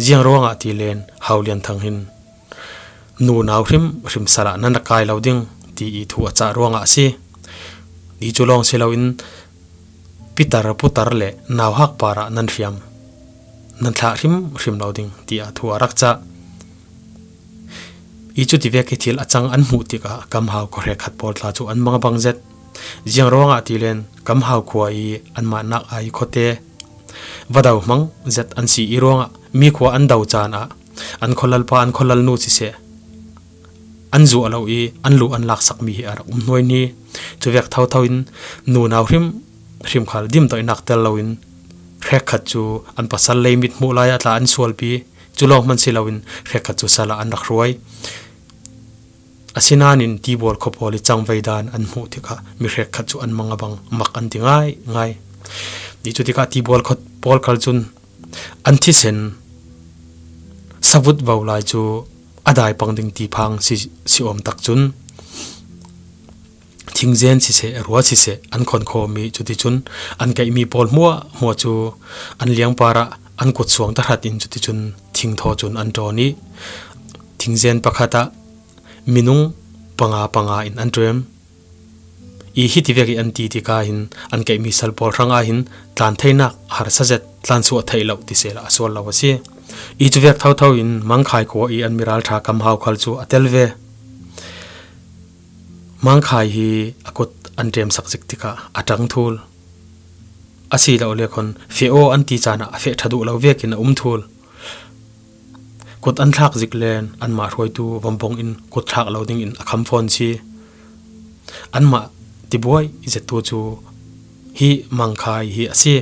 Ziang ruangah ti len Hau Lian Thang hin nunau hrimhrim sal ah nan rak kai lo ding ti i thu a cah ruangah a si. I cu lawng si loin pitar putar le nauhak parah nan hriam, nan thlah hrimhrim lo ding tiah thu a rak cah. I cuti vek i thil a cang an hmuh tikah Kamhau khua hrekkhat pawl tla cu an mang a bang zet. Ziang ruangah ti len Kamhau khua i anmah nak ai khuate va do hmang zet an si i ruangah mi khua an do caan ah an khualalpa, an khualalnu siseh, an zuah lo i an lu an laksakmi hi a rak um hnuaihni. Cuvek thotho in nunau hrimhrim khal dimdoihnak tel loin hrekkhat cu an pasal lei mit hmuh lai ah tla an sualpi. Cu lawng hman si loin hrekkhat cu sal ah an rak hruai. Asinain Tibual khua pawl i cangvei dan an hmuh tikah mi hrekkhat cu an mang a bang mak an ti ngaingai. Ni cu tikah Tibual khua pawl khal cun an thisen savut vo lai cu a dai pang ding ti phang si, si awm tak cun thingzen siseh, rua siseh an khon khawm i cuticun an keihmi pawl hmuahhmuah cu an liangpar ah an kut suang tahratin cuticun thingthaw cun an ṭawn i thingzen pakhat ah minung panga panga in an ṭuem. I hiti vek i an ti tikah hin an keihmi sal pawl hrangah hin tlan theinak harsa zet, tlan suah theih lo ti sehla a sual lo a si. I cuvek thotho in Mangkhai khua i an miralṭha Kamhau khal cu a tel ve. Mangkhai hi a kut an ṭemsak zik tikah a ṭang thul. A si lo le khon feh aw an ti caan ah a feh ṭha duh lo vekin a um thul. Kut an thlak zik len anmah hruaitu vambawng in kut thlak lo dingin a kham fawn si. Anmah tibuai zettu cu hi Mangkhai hi a si.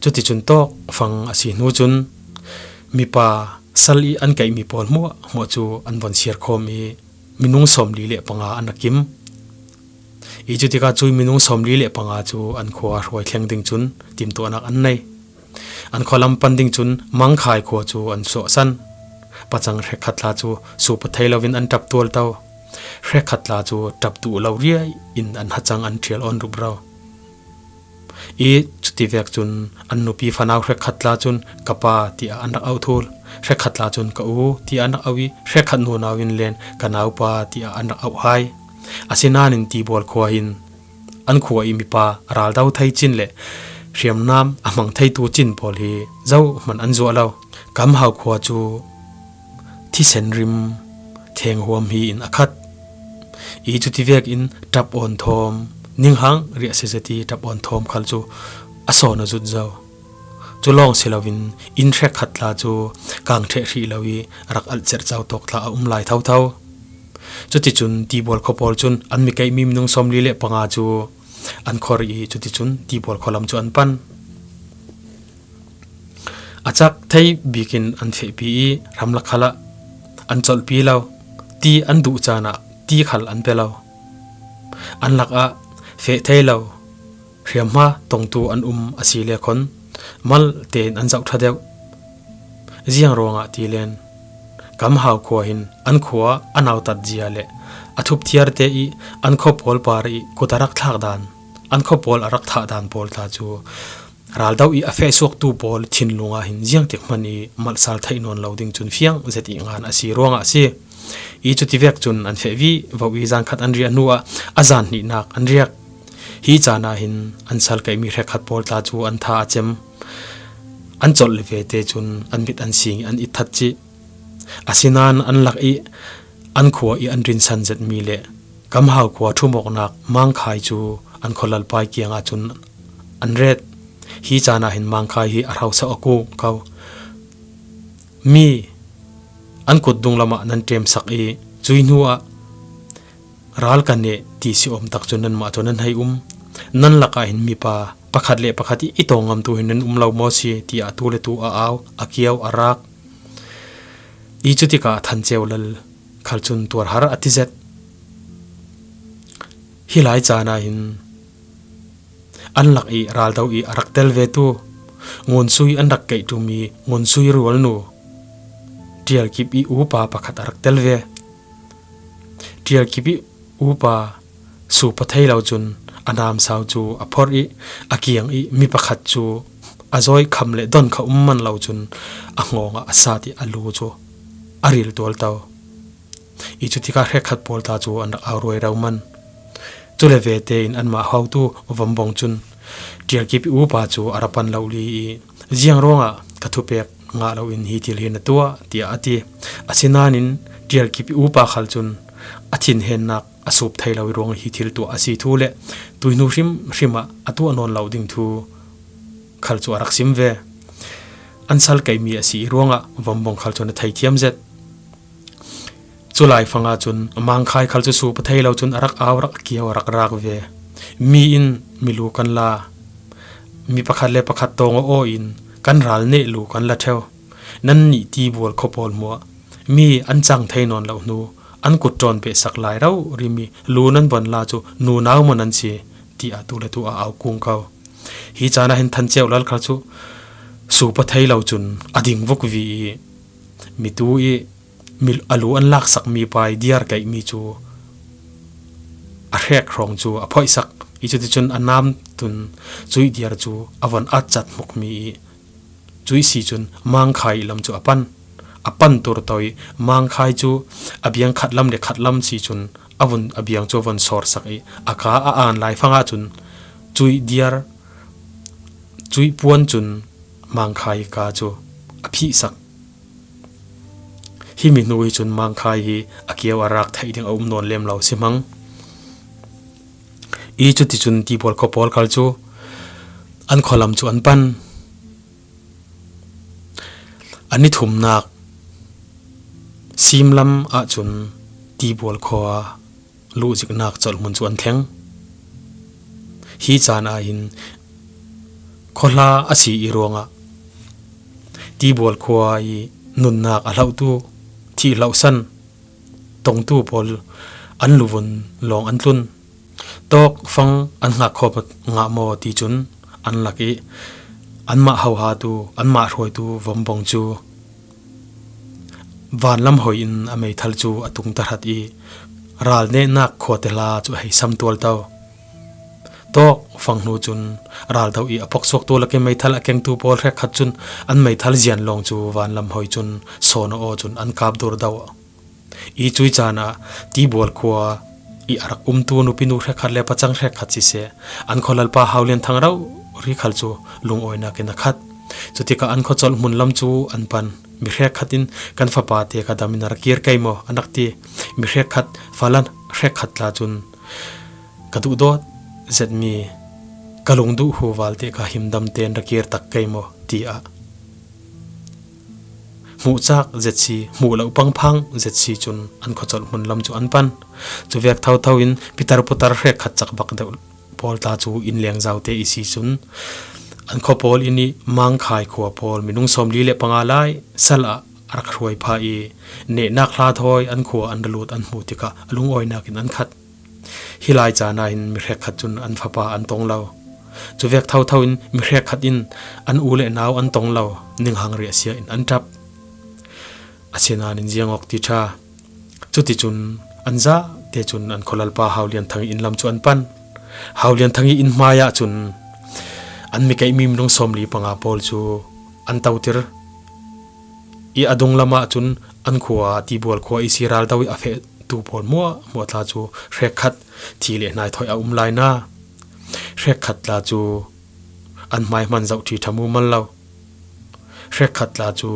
Cuticun tawkfang a si hnu cun mipa sal i an kaihmi pawl hmuahhmuah cu an von siar khawm i minung sawmli le panga an rak kim. I cutikah cui minung sawmli le panga cu an khua hruai thleng ding cun timtuahnak an nei. An khualam pan ding cun Mangkhai khua cu an suahsan. Pacang hrekkhat tla cu supa thei loin an ṭap tualto. Hrekkhat tla cu ṭap duh lo riai in an hacang an ṭhial awn rupro. I cutivek cun an nupi fanau hrekkhat tla cun ka pa tiah an rak auh thul. Hrekkhat tla cun ka u tiah an rak auh i hrekkhat nunau in len ka naupa tiah an rak auh hai. Asinain Tibual khua hin an khua i mipa raldo thei cin le hriamnam a hmang theitu cin pawl hi zohman an zuah lo. Kamhau khua cu thisen rim thenghuam hi in a khat. I cutivek in ṭap awn thawm, ninghang riahsia zet i ṭap awn thawm khal cu a sawn a zut zo. Cu lawng si loin inn hrekkhat tla cu kang ṭheh hrih lo i rak alh cerh cau tawk tla a um lai thotho. Cuticun Tibual khua pawl cun an mi kaihmi minung sawmli le panga cu an khor i cuticun Tibual khualam cu an pan. A cak thei bikin an fehpi i hramlak khalah an colhpi lo. Ti an duh caan ah ti khal an pe lo. An lakah feh thei lo hriamhma tongtu an um a si le khon mal tein an zoh ṭha deuh. Ziang ruangah ti len Kamhau khua hin an khua a nautat zia le a thupthiarte i an khua pawl par i kut a rak thlak dan, an khua pawl a rak thah dan pawl tla cu raldo i a fehsuaktu pawl thinlung ah hin ziangtik hman i malsal theih nawn lo ding cun fiang zet i ngan a si ruangah a si. I cutivek cun an feh vivo i zan khat an riah hnuah a zan hnihnak an riak. Hi caan ah hin an sal kaihmi hrekkhat pawl tla cu an tha a cem. An colh le vete cun an mit an sing i an itthat cih. Asinain an lak i an khua i an rinsan zetmi le Kamhau khua ṭhumawknak Mangkhai cu an khualalpai kiangah cun an ret. Hi caan ah hin Mangkhai hi a hrosa a kung ko. Mi an kut dunglam ah nan ṭemsak i cui hnuah ral ka neh ti si awm tak cu nanmah cu nan hei um. Nan lakah hin mipa pakhat le pakhat i i tawng ngamtu hin nan um lo maw si tiah tu le tu a au, a kiau, a rak. I cutikah Than Ceu Lal khal cun tuar har a ti zet. Hi lai caan ah hin an lak i raldo i a rak tel ve tu, Ngun Sui an rak kaih ṭummi Ngun Sui rualnu Ṭial Kip i upa pakhat a rak tel ve. Ṭial Kip i upa supa thei lo cun a namsau cu a phorh i a kiang i mi pakhat cu a zawi kham le don kha um man lo cun a ngawng ah a sat i a lu cu a ril tualto. I cutikah hrekkhat pawl tla cu an rak au ruai ro man. Cule vete in anmah hotu vambawng cun Ṭial Kip i upa cu a ra pan lo li i ziang ruangah ka thupek ngah loin hi thil hi na tuah tiah a ti. Asinain Ṭial Kip i upa khal cun a thinhennak a sup thei lo i ruangah hi thil tuah a si thu le tuihnu hrimhrim ah a tuah nawn lo ding thu khal cu a rak sim ve. An sal kaihmi a si i ruangah vambawng khal cun a thei thiam zet. Cu laifang ah cun Mangkhai khal cu supa thei lo cun a rak au, rak kiau, a rak rak ve. Mi in milu kan la, mi pakhat le pakhat tawng aw in kan ral neh lu kan la ṭheu. Nannih Tibual khua pawl hmuah mi an cang thei nawn lo hnu an kut ṭawn pehsak lai rori mi lu nan von la cu nunau maw nan si tiah tu le tu a au kung ko. Hi caan ah hin Than Ceu Lal khal cu supa thei lo cun a ding vuk vi i mitu i mi, a lu an laksak mi pa i diar kaihmi cu a hrek hrawng cu a phoihsak i cuticun a nam tun cuih diar cu a von at cat hmukmi i cuih si cun Mangkhai lam cu a pan. A pan turto i Mangkhai cu a biang khat lam le khat lam si cun a vun, a biang cu a von sawrsak i a ka a aan laifang ah cun cuih diar, cuih puan cun Mangkhai ka cu a phihsak. Himi hnu hi cun Mangkhai hi a kiau a rak theih ding a um nawn lem lo si hmang. I cuticun Tibual khua pawl khal cu An khualam cu an pan. An ni thumnak simlam ahcun Tibual khua luhziknak colhmun cu an thleng. Hi caan ah hin khuahla a si i ruangah Tibual khua i nunnak a hlohtu, thih hlohsan tongtu pawl an luvun lawng an tlun. Tawk fang an hngak khawh ngah maw ti cun an lak i anmah hohatu, anmah hruaitu vombong cu vanlam hoi in a meithal cu a tung tahrat i ral nehnak khuate hla cu a hei sam tualto. Tawk fang hnu cun ral do i a poksuaktu lak i meithal a kengtu pawl hrekkhat cun an meithal zian lawng cu vanlam hoi cun sawn aw cun an kap dur do. I cui caan ah Tibual khua i a rak umtu nupinu hrekkhat le pacang hrekkhat siseh, an khualalpa Hau Lian Thang rori khal cu lungawinak in a khat. Cutikah an khuacolh hmun lam cu an pan. Mi hrekkhat in, "Kan fapa te ka dam in a ra kir kei maw?" a nak ti. Mi hrekkhat, "Falan hrekkhat tla cun ka duhdawt zetmi ka lungduh hu valte ka himdam tein ra kir tak kei maw?" tiah hmuhcak zetsi, hmuh lo pangphang zetsi cun an khuacolh hmun lam cu an pan. Cuvek thotho in pitar putar hrekkhat cak bak deuh pawl tla cu inn lengzaute i si cun an khua pawl inn i Mangkhai khua pawl minung sawmli le panga lai sal ah a rak hruai phah i nehnak hla thawi an khua an ra lut an hmuh tikah a lungawinak in an khat. Hi lai caan ah hin mi hrekkhat cun an fapa an tong lo. Cuvek thotho in mi hrekkhat in an u le nau an tong lo, ninghang riahsia in an ṭap. Asinain ziangawk ti ṭha. Cuticun an zate cun an khualalpa Hau Lian Thang i inn lam cu an pan. Hau Lian Thang i inn hmai ah cun an mi keihmi minung sawmli panga pawl cu an totir i a dunglam ah cun an khua Tibual khua i si ral do i a fehtu pawl hmuahhmuah tla cu hrekkhat thi le hnaithawi a um lai na. Hrekkhat tla cu an hmai hman zoh ṭhi ṭha mumal lo. Hrekkhat tla cu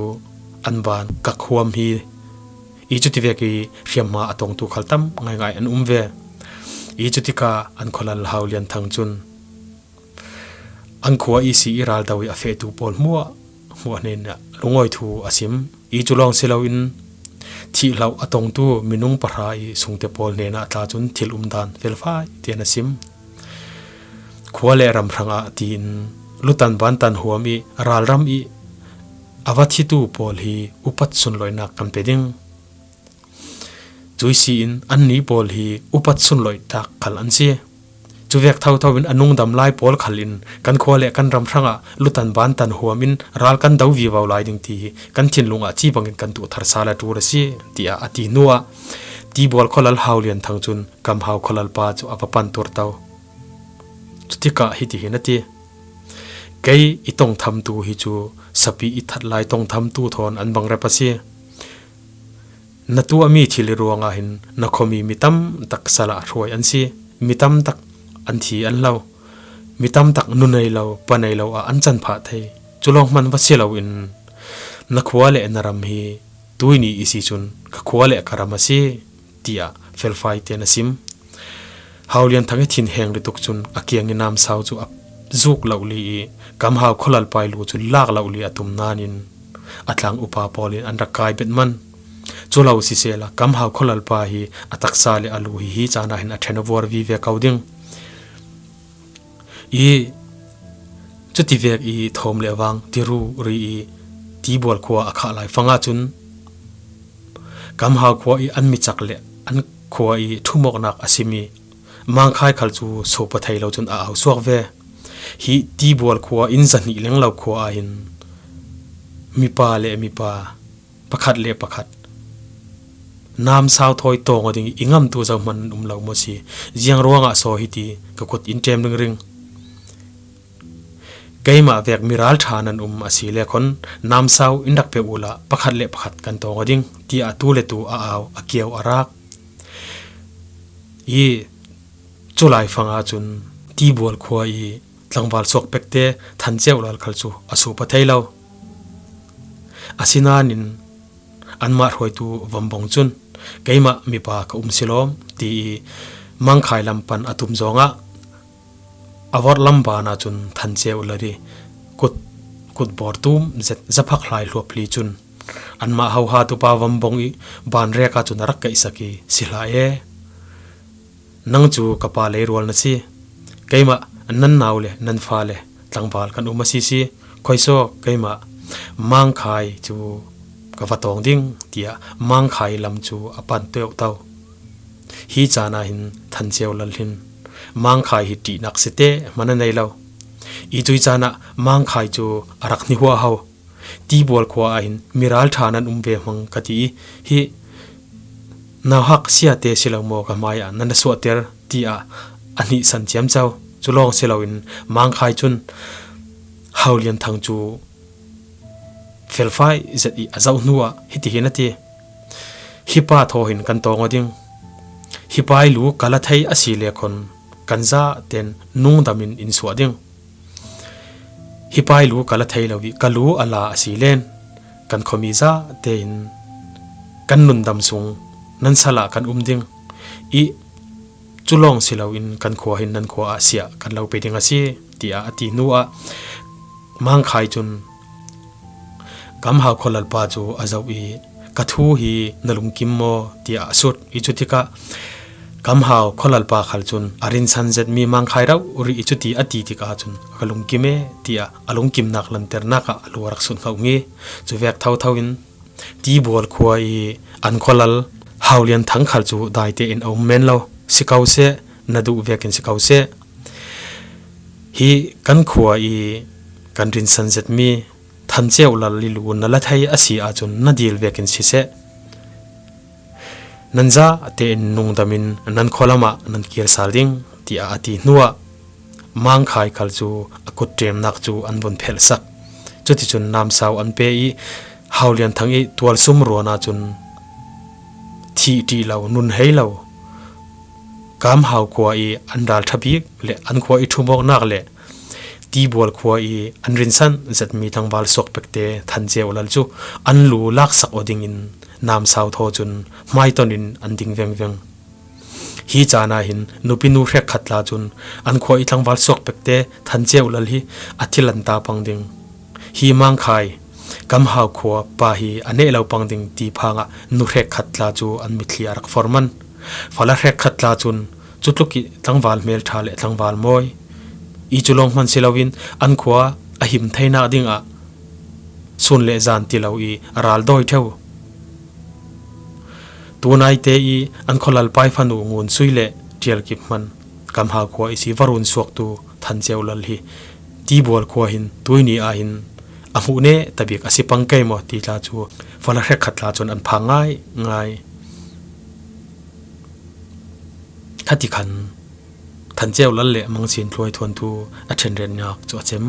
an ban kak huam hi. I cutivek i hriamhma a tongtu khal tam ngaingai an um ve. I cutikah an khualal Hau Lian Thang cun an khua i si i ral do i a fehtu pawl hmuahhmuah hnenah lungawi thu a sim. I cu lawng si loin thih hloh a tongtu minung pahra i sungte pawl hnenah tla cun thil umdan felfai tein a sim. Khua le ram hrangah tiin lutan bantan huam i ralram i a va thitu pawl hi upat sunlawinak kan pe ding. Cui si in anni pawl hi upat sunlawihtak khal an si. Cuvek thotho in a nungdam lai pawl khal in kan khua le kan ram hrangah lutan bantan huam in ral kan do vivo lai ding ti hi kan thinlung ah ci bangin kan duh thar sal a ṭul a si, tiah a ti hnuah Tibual khualal Hau Lian Thang cun Kam Hau khualalpa cu a va pan tuarto. Cutikah hitihin a ti, "Kei i tongthamtu hi cu sapi i that lai tongthamtu thawn an bang rep a si. Na tuahmi thil i ruangah hin na khuami mi tam tak sal ah hruai an si. Mi tam tak an thi an hlo. Mi tam tak nu nei lo, pa nei lo ah an can phah thei. Cu lawng hman va si loin na khua le na ram hi tuini i si cun ka khua le ka ram a si," tiah felfai tein a sim. Hau Lian Thang i thinheng lutuk cun a kiang i namsau cu a zuk lohli i Kam Hau khualalpa i lu cu lak lohli a tum nain a tlang upa pawl in an rak kai bet man. Cu lo sisehla Kam Hau khualalpa hi a taksa le a lu hi hi caan ah hin a ṭhen a vuar vive ko ding. I cutivek i thawm le vang tiruri i Tibual khua a khah lai fang ahcun Kam Hau khua i an mi cak le an khua i ṭhumawknak a simi Mangkhai khal cu sopa thei lo cun a au suak ve. Hi Tibual khua in zahnih lenglo khua ah hin mipa le mipa pakhat le pakhat namsau thawi tawng aw ding i ngamtu zohman an um lo maw si? Ziang ruangah saw hiti ka kut in ṭem ringring? Keimah vek miral ṭha nan um a si le khawn namsau in rak pe uhla pakhat le pakhat kan tawng aw ding, tiah tu le tu a au a kiau a rak. I cu lai fang ahcun Tibual khua i tlangval suak pekte Than Ceu Lal khal cu a supa thei lo. Asinain anmah hruaitu vombong cun, "Keimah mipa ka um si lawm," ti i Mangkhai lam pan a tum zongah A vawrh lam banah cun Than Ceu Lal hi kut, kut bawr tum zet zaphak hlai hluap hli cun anmah hohat upa vambawng i banrek ah cun a rak kaihsak i, "Si hlah e, nang cu ka pa leirual na si. Keimah nan nau le nan fale tlangval kan um a si si. Khuaisaw, keimah Mangkhai cu ka va tawng ding," tiah Mangkhai lam cu a pan teuhto. Hi caan ah hin Than Ceu Lal hin Mangkhai hi ṭihnak si te hman a nei lo. I cuih caan ah Mangkhai cu a rak hnihuahho. Tibual khua ah hin mi ralṭha nan um ve hmang ka ti i, hi nauhak siate si lo maw ka hmai ah nan a suahter, tiah a hnihsan ciamco. Cu lawng si loin Mangkhai cun Hau Lian Thang cu felfai zet i a zoh hnuah hitihin a ti, "Hi pa thaw hin kan tawng aw ding. Hi pa i lu ka la thei a si le khawn kan zaten nungdam in in suah ding. Hi pa i lu ka la thei lo i ka lu a la a si len kan khuami zaten kan nundam sung nan sal ah kan um ding i, cu lawng si loin kan khua hin nan khua ah siah kan lo pe ding a si," tiah a ti hnuah Mangkhai cun Kam Hau khualalpa cu a zoh i, "Ka thu hi na lungkim maw?" tiah a sut i, cutikah Kam Hau khualalpa khal cun a rinsan zetmi Mangkhai rori i cuti a ti tikah cun, "Ka lungkim e," tiah a lungkimnak lanternak ah a lu a rak sut hngoh ngi. Cu vek thotho in Tibual khua i an khualal Hau Lian Thang khal cu dai tein a um men lo. Si ko seh, na duh vekin si ko seh. Hi kan khua i kan rinsan zetmi Than Ceu Lal i lu na la thei a si ahcun na dil vekin si seh. Nan zaten nungdam in nan khualam ah nan kir sal ding, tiah a ti hnuah Mangkhai khal cu a kut ṭemnak cu an vun phelhsak. Cuticun namsau an pe i Hau Lian Thang i tualsum ruan ahcun thih ṭih lo, nun hei lo Kam Hau khua i an ralṭha bik le an khua i ṭhumawknak le Tibual khua i an rinsan zetmi tlangval suak pekte Than Ceu Lal cu an lu laksak aw dingin namsau thaw cun hmaiton in an ding vengveng. Hi caan ah hin nupi nu hrekkhat tla cun an khua i tlangval suak pekte Than Ceu Lal hi a thil an ta pang ding, hi Mangkhai Kam Hau khua pa hi a neh lo pang ding ti phang ah nu hrekkhat tla cu an mitthli a rak forman. Fala hrekkhat tla cun cutluk i tlangval hmelṭha le tlangval mawi i cu lawng hman si loin an khua a him theinak dingah sun le zan ti lo i a ral dawi ṭheu. Tunaite i an khualal pai fanu Ngun Sui le Ṭial Kip hman Kam Hau khua i si va run suaktu Than Ceu Lal hi Tibual khua hin tuini ah hin a hmuh neh tabik a si pang kei maw ti tla cu fala hrekkhat tla cun an phang ngai ngai. Khati khan Than Ceu Lal le Mang Sin Tluai Thuan thu a ṭhenretnak cu a cem.